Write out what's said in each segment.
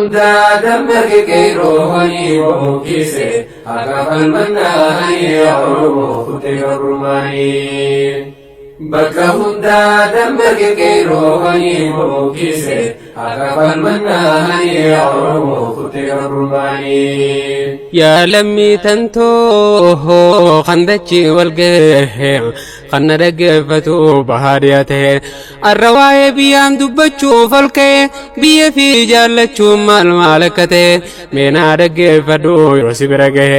Hundaa dammaqe qeerroowwanii bohokkise akka falmannaanii Oromoo kutte gabrummaanii. Bakka hundaa dammaqe qeerroowwanii bohokkise akka falmannaanii Oromoo kutte gabrummaanii. Yaa lammii tantoo kan dachii wal ga'e kan na dhaggeeffatu bahaa dhiyaate arra waa'ee biyyaan dubbachuuf ol ka'e biyya fi jaallachuun maal maal akka ta'e meenaa dhaggeeffadhu yoo si bira gahe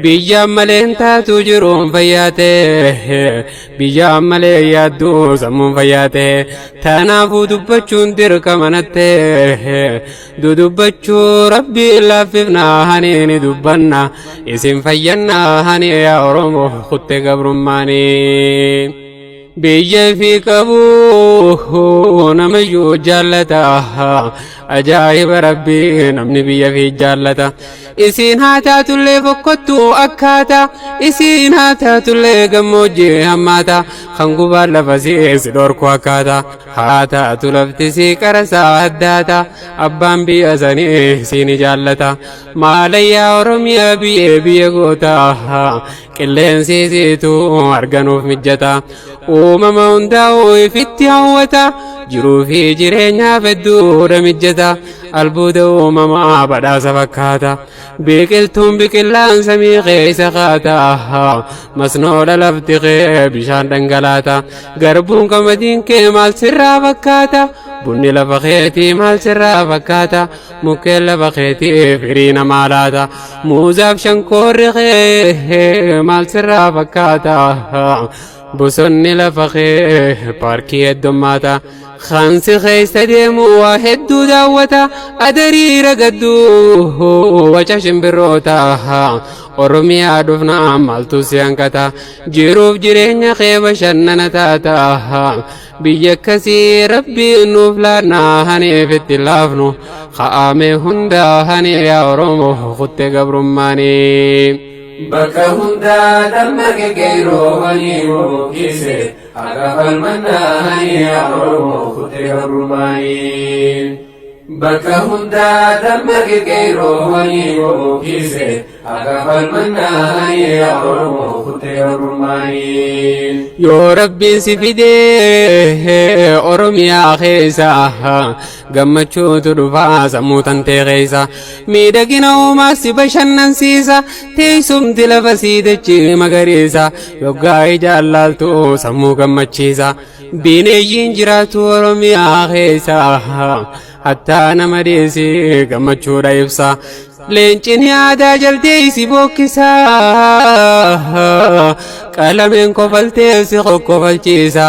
biyyaan malee hin taatu jiruun fayyaa ta'e biyyaan malee yaadduu sammuun fayyaa ta'e tanaafuu dubbachuun dirqama natte dudubbachuu rabbii laaffifnaa hani ni dubbanna isin fayyannaa hani yaa Oromoo kutte gabrummaanii. Biyya fi qabu namayyuu jaallata ajaa'iba rabbii namni biyya fi jaallata isiin haa taatullee fokkottuu akkaata isiin haa taatullee gammoojjii hammaata kan gubaan lafa si dhorku akkaata haa taatu lafti si qarasaa addaata abbaan biyya sanii siini jaallata maalayyaa Oromiyaa biyyee biyya goota qilleensi siitu arganuuf mijjata uumama hundaa'uu ifitti hawwata jiruu fi jireenyaaf hedduudha mijjata albuuda uumamaa badhaasa fakkaata biqiltuun biqilaan samii keessa kaata masnoodha lafti kee bishaan dhangalaata garbuun qamadiin kee maal sirraa fakkaata bunni lafa keetii maal sirraa fakkaata mukkeen lafa keetii firii namaa laata muuzaaf shankoorri kee maal sirraa fakkaata bosonni lafa kee paarkii heddummaata kansi keessa deemu waa hedduu daawwata adariira gadduu waca shimbirroota Oromiyaa dhufnaa maaltu si hanqata jiruuf jireenya kee bashannana taata biyya akkasii rabbiin nuuf laannaa haniif itti laafnu ka'ame hundaa hani yaa Oromoo kutte gabrummaanii. Bakka hundaa dammaqe qeerroowwanii bohokkise akka falmannaanii Oromoo kutte gabrummaanii. Bakka hundaa dammaqe qeerroowwanii bohokkise akka falmannaanii Oromoo kutte gabrummaanii. Yoo rabbiin si fidee Oromiyaa keessa gammachuutu dhufaa sammuu tantee keessa miidhagina uumaa si bashannansiisa teessumti lafa sii dachii magariisa yoggaa ijaan laaltu sammuu gammachiisa bineeyyiin jiraatu Oromiyaa keessa hattaa nama dhiisi gammachuudha ibsa. Leencin yaadaa jaltee si bokkisa qalameen kofaltee si kokkofalchiisa.